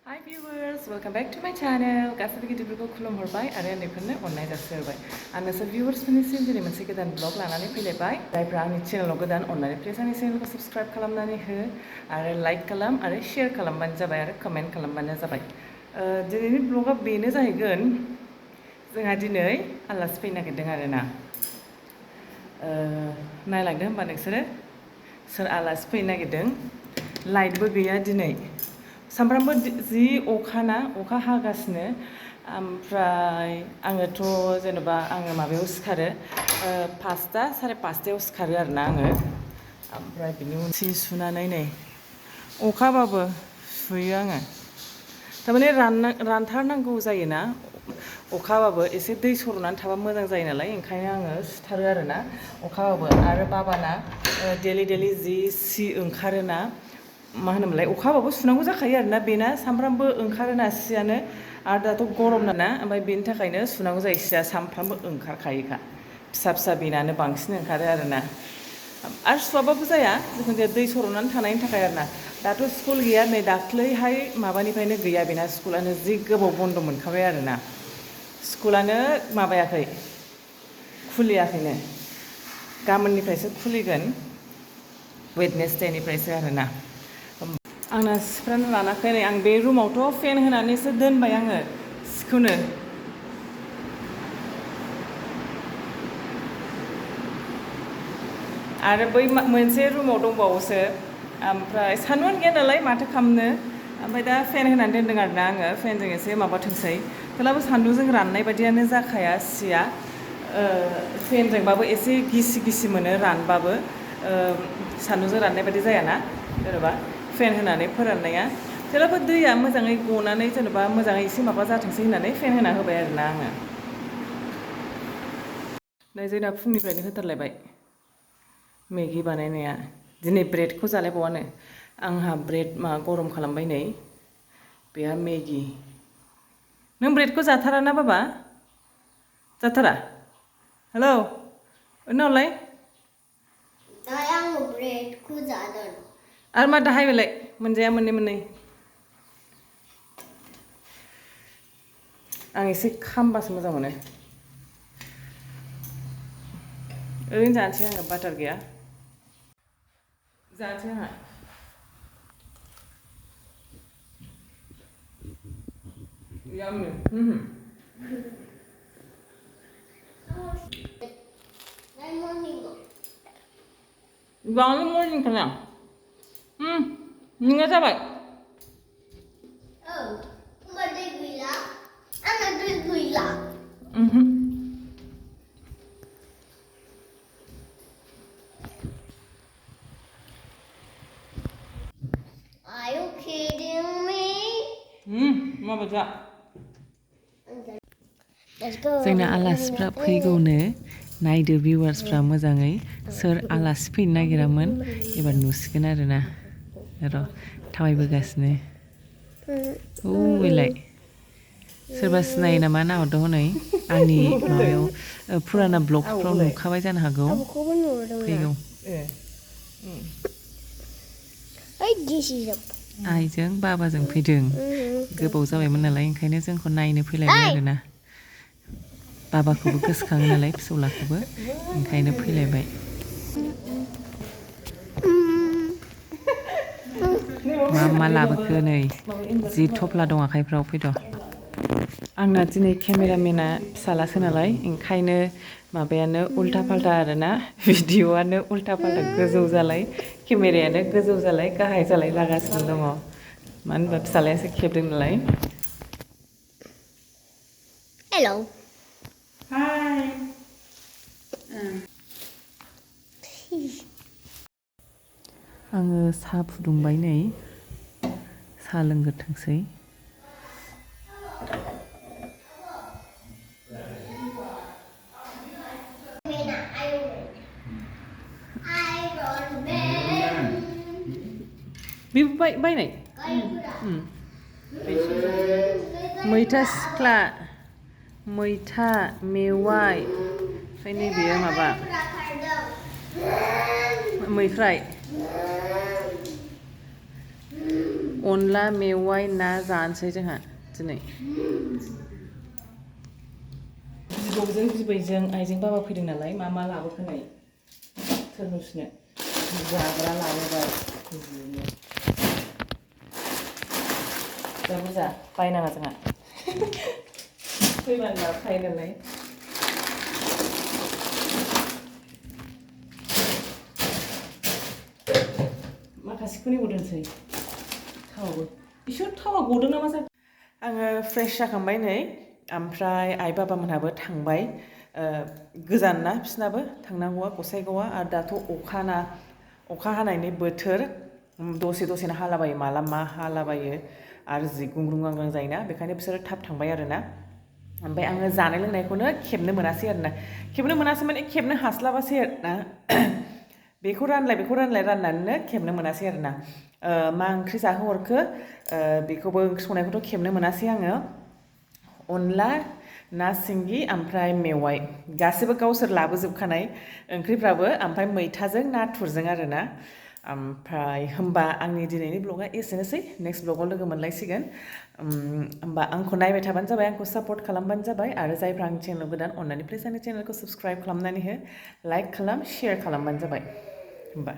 Hi viewers, welcome back to my channel. गासैबो गिदिरफोरखौ खुलुमहरबाय आरो उन्दैफोरनो अननाय जासिहरबाय। आं नोंसोर viewers-फोरनिसिम दिनै मोनसे गोदान vlog लानानै फैलायबाय। जायफ्रा आंनि चेनेलाव गोदान अननानै प्लिज आंनि चेनेलखौ subscribe खालामनानै हो आरो like खालाम आरो share खालामबानो जाबाय आरो comment खालामबानो जाबाय। दिनैनि vlogआ बेनो जाहैगोन जोंहा दिनै आलासि फैनो नागिरदों आरोना। नायलांदो होनबा नोंसोरो सोर आलासि फैनो नागिरदों। लाइटबो गैया दिनै। सामफ्रामबो जि अखा हागासिनो ओमफ्राय आङोथ' जेनेबा आङो माबायाव सिखारो 5टा 5:30 सिखारो आरोना आङो ओमफ्राय बिनि उनाव सि सुनानै नै अखाबाबो सुयो आङो थारमाने रानथारनांगौ जायोना अखाबाबो एसे दै सरनानै थाबा मोजां जायो नालाय ओंखायनो आङो सुथारो आरोना अखाबाबो आरो बाबाना डेलि जि सि ओंखारोना मा होनोमोनलाय अखाबाबो सुनांगौ जाखायो आरोना बेना सामफ्रामबो ओंखारोना सियानो आरो दाथ' गरम ना ओमफ्राय बेनि थाखायनो सुनांगौ जायो सिया सामफ्रामबो ओंखारखायोखा फिसा बेनानो बांसिन ओंखारो आरोना आरो सुवाबाबो जाया जिखुनु जाया दै सरनानै थानायनि थाखाय आरोना दाथ' स्कुल गैया नै दाख्लैहाय माबानिफ्रायनो गैया बेना स्कुलानो जि गोबाव बन्द' मोनखाबाय आरोना स्कुलानो माबायाखै खुलियाखैनो गाबोननिफ्रायसो खुलिगोन वेडनेसडेनिफ्रायसो आरोना आंना सिफ्रानो रानाखै नै आं बे रुमावथ' फेन होनानैसो दोनबाय आङो सिखौनो आरो बै मोनसे रुमाव दंबावोसो ओमफ्राय सान्दुंआनो गैया नालाय माथो खालामनो ओमफ्राय दा फेन होनानै दोनदों आरोना आङो फेनजों एसे माबाथोंसै थेवब्लाबो सान्दुंजों राननाय बादियानो जाखाया सिया फेनजोंबाबो एसे गिसि मोनो रानबाबो सान्दुंजों राननाय बादि जायाना जेनेबा फेन होनानै फोराननाया थेवब्लाबो दैया मोजाङै गनानै जेनेबा मोजाङै एसे माबा जाथोंसै होननानै फेन होना होबाय आरोना आङो नै जोंना फुंनिफ्रायनो होथारलायबाय मेगि बानायनाया दिनै ब्रेडखौ जालायबावानो आंहा ब्रेड गरम खालामबाय नै बेहा मेगि नों ब्रेडखौ जाथारा ना बाबा जाथारा हेलौ उनावलाय आङो ब्रेडखौ जादों आरो मा दाहाय बेलाय मोनजाया मोननै आं एसे खामबासो मोजां मोनो ओरैनो जानोसै आङो बाटार गैया जानोसै आंहा Yummy. Bangun morning ka na? Hindi nga sabat. Oh, umaday gila? Ano doon gila? Are you kidding me? Mabaca. Let's go. जोंना आलासिफ्रा फैगौनो नायदो भिउवार्सफ्रा मोजाङै सोर आलासि फैनो नागिरामोन एबार नुसिगोन आरोना र' थाबायबोगासिनो बेलाय सोरबा सिनायो नामा नाहरदों हनै आंनि माबायाव फुराना ब्लगफ्राव नुखाबाय जानो हागौ फैगौ आइजों बाबाजों फैदों गोबाव जाबायमोन नालाय ओंखायनो जोंखौ नायनो फैलायबाय आरोना बाबाखौबो गोसोखाङो नालाय फिसौलाखौबो ओंखायनो फैलायबाय मा लाबोखो नै जि थफ्ला दं आखाइफ्राव फैद' आंना दिनै केमेरामेना फिसालासो नालाय ओंखायनो माबायानो उल्था फाल्था आरोना भिडिअ'आनो उल्था फाल्था गोजौ जालाय केमेरायानो गोजौ जालाय गाहाय जालाय लागासिनो दङ मानो होनबा फिसालायासो खेबदों नालाय Hello. Hi. आङो साहा फुदुंबाय नै साहा लोंग्रोथोंसै बेबो बायनाय मैथा सिख्ला मैथा मेवाइ ओमफ्राय नैबेयो माबा मैफ्राय अनला मेवाइ ना जानोसै जोंहा दिनै बिबौजों बिबैजों आइजों बाबा फैदों नालाय मा लाबोखोनाय थोरमुसनो जाग्रा लाबोबाय दा बुरजा बायनाङा जोंहा फैबानो लाबोखायो नालाय माखासेखौनो दोनसै थावाबो इसोर थावा गदों नामा जाखो आङो फ्रेश जाखांबाय नै ओमफ्राय आइ बाबामोनहाबो थांबाय गोजान ना बिसनाबो थांनांगौआ गसाइगावआ आरो दाथ' अखा हानायनि बोथोर दसेनो हालाबायो माला मा हालाबायो आरो जि गुंग्रुं गांग्रां जायोना बेखायनो बिसोरो थाब थांबाय आरोना ओमफ्राय आङो जानाय लोंनायखौनो खेबनो मोनासै आरोना खेबनो मोनासै माने खेबनो हास्लाबासै आरोना बेखौ रानलाय राननानैनो खेबनो मोनासै आरोना मा ओंख्रि जाहोहरखो बेखौबो ओंख्रि संनायखौथ' खेबनो मोनासै आङो अनला ना सिंगि ओमफ्राय मेवाइ गासैबो गावसोर लाबोजोबखानाय ओंख्रिफ्राबो ओमफ्राय मैथाजों नाथुरजों आरोना ओमफ्राय होमबा आंनि दिनैनि ब्लगा एसेनोसै नेक्स्ट ब्लगाव लोगो मोनलायसिगोन होमबा आंखौ नायबाय थाबानो जाबाय आंखौ सापर्ट खालामबानो जाबाय आरो जायफ्रा आंनि चेनेलाव गोदान अननानै प्लिज आंनि चेनेलखौ साबस्क्राइब खालामनानै हो लाइक खालाम शेयार खालामबानो जाबाय होमबा